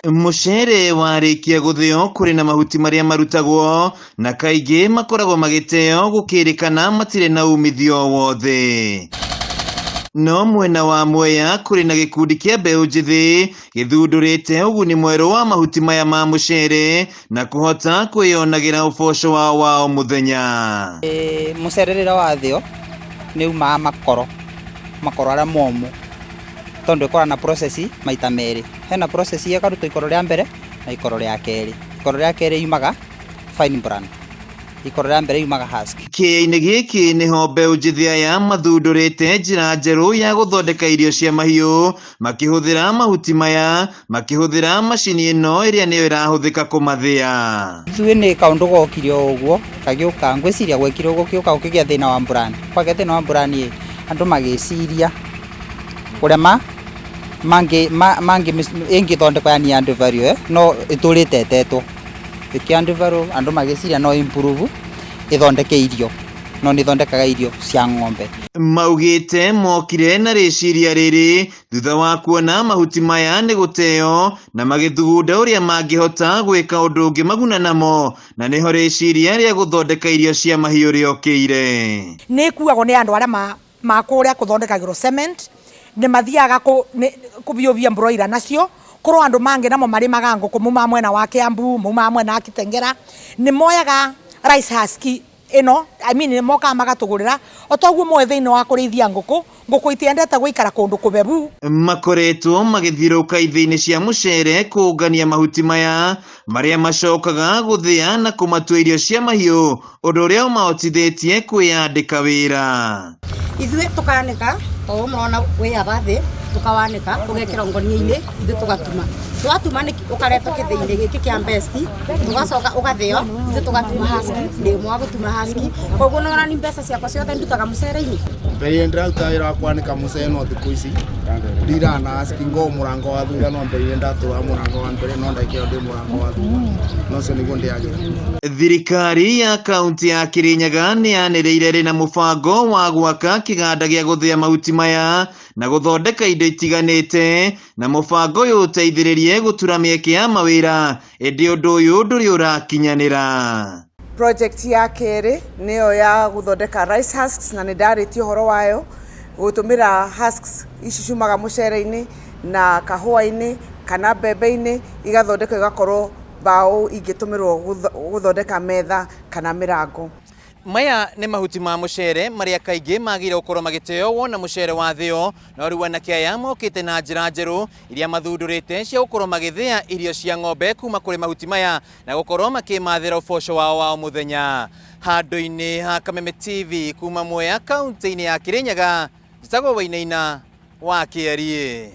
Mũcere warĩkia gũthĩo kũrĩ na mahuti marĩa marutagwo na kaingĩ makoragwo magĩteo gũkĩrĩkana matirĩ na umithio wothe. No mwena wa Mwea kũrĩ na gĩkundi kĩa mbeũ njĩthĩ gĩthundũrĩte ũguni mwerũ wa mahuti maya ma mũcere na kũhota kwĩyonagĩra ũboco wao wa o mũthenya. Mũcere rĩrĩa wathĩo nĩ umaga makoro, makoro arĩa momũ tondũ ĩkoragwo na process maita merĩ. Hena process ĩkarutwo ikoro rĩa mbere na ikoro rĩa kerĩ. Ikoro rĩa kerĩ yumaga fine bran, ikoro rĩa mbere yumaga husk. Kĩeya-inĩ gĩkĩ nĩho mbeũ njĩthĩ aya mathundũrĩte njĩra njerũ ya gũthondeka irio cia mahiũ makĩhũthĩra mahuti maya makĩhũthĩra macini ĩno ĩrĩa nĩyo ĩrahũthĩka kũmathĩa. Ithuĩ nĩ kaũndũ gokire o ũguo kagĩũka, ngwĩciria gwekire ũguo gũkĩũka gũkĩgĩa thĩna wa mbura. Kwagĩa thĩna wa mbura ĩ, andũ magĩciria ũrĩa ma mangĩ mangĩ ĩngĩthondekwo yani add value no ĩtũrĩte ĩtetwo. Ĩkĩ add value andũ magĩciria no improve ĩthondeke irio, no nĩ ĩthondekaga irio cia ng'ombe. Maugĩte mokire na rĩciria rĩrĩ thutha wa kuona mahuti maya nĩ gũteo na magĩthugunda ũrĩa mangĩhota gwĩka ũndũ ũngĩ maguna namo na nĩho rĩciria rĩa gũthondeka irio cia mahiũ rĩokĩire. Nĩ ĩkuagwo nĩ andũ arĩa ma kũrĩa kũthondekagĩrwo cement, nĩ mathiaga kũbiũbia broiler nacio. Kũrĩ andũ mangĩ namo marĩmaga ngũkũ maumaga mwena wa Kiambu, maumaga mwena wa Kitengela, nĩ moyaga rice husk ĩno, I mean nĩ mokaga magatũgũrĩra. O toguo moĩ thĩinĩ wa kũrĩithia ngũkũ, ngũkũ itiendete gũikara kũndũ kũbebu. Makoretwo magĩthiũrũrũka ithĩi-inĩ cia mũcere kũngania mahuti maya marĩa macokaga gũthĩa na kũmatua irio cia mahiũ, ũndũ ũrĩa ũmahotithĩtie kwĩyandĩka wĩra. Ithuĩ tũkanĩka o ũũ mũrona wĩ aba thĩ, tũkawanĩka ũgekĩra ngũnia-inĩ, ithuĩ tũgatuma. Twatuma ũkaretwo kĩthĩi-inĩ gĩkĩ kĩa best, tũgacoka ũgathĩo, ithuĩ tũgatuma husk, ndĩ ũmwe wa gũtuma husk. Koguo nĩ wona ni mbeca ciakwa ciothe ndutaga mũcere-inĩ. Mbere ndĩraruta wĩra wa kwanĩka mũcere no thikũ ici ndiraga na husk ngo mũrango wa thutha no mbere ndatũraga mũrango wa mbere no ndagĩka ĩyo ndĩ mũrango wa thutha no ũcio nĩguo ndĩagĩra. Thirikari ya kaunti ya Kirinyaga nĩ yanĩrĩire rĩ na mũbango wa gwaka kĩganda gĩa gũthĩa mahuti maya na gũthondeka indo itiganĩte na mũbango ũyũ ũteithĩrĩrie gũtura mĩeke ya mawĩra ĩndĩ ũndũ ũyũ ndũrĩ ũrakinyanĩra. Project ya kerĩ nĩyo ya gũthondeka rice husks na nĩ ndarĩtie ũhoro wayo gũtũmĩra husks ici ciumaga mũcere-inĩ na kahũa-inĩ kana mbembe-inĩ igathondekwo igakorwo mbaũ ingĩtũmĩrwo gũthondeka metha kana mĩrango. Maya nĩ mahuti ma mũcere marĩa kaingĩ magĩrĩire gũkorwo magĩteo wona mũcere wathĩo, no rĩu anake aya mokĩte na njĩra njerũ iria mathundũrĩte cia gũkorwo magĩthĩa irio cia ng'ombe kuma kũrĩ mahuti maya na gũkorwo makĩmathĩra ũboco wao wa o mũthenya. Handũ-inĩ ha Kameme TV kuma Mwea kaunti-inĩ ya Kirinyaga, njĩtagwo Wainaina wa Kĩariĩ.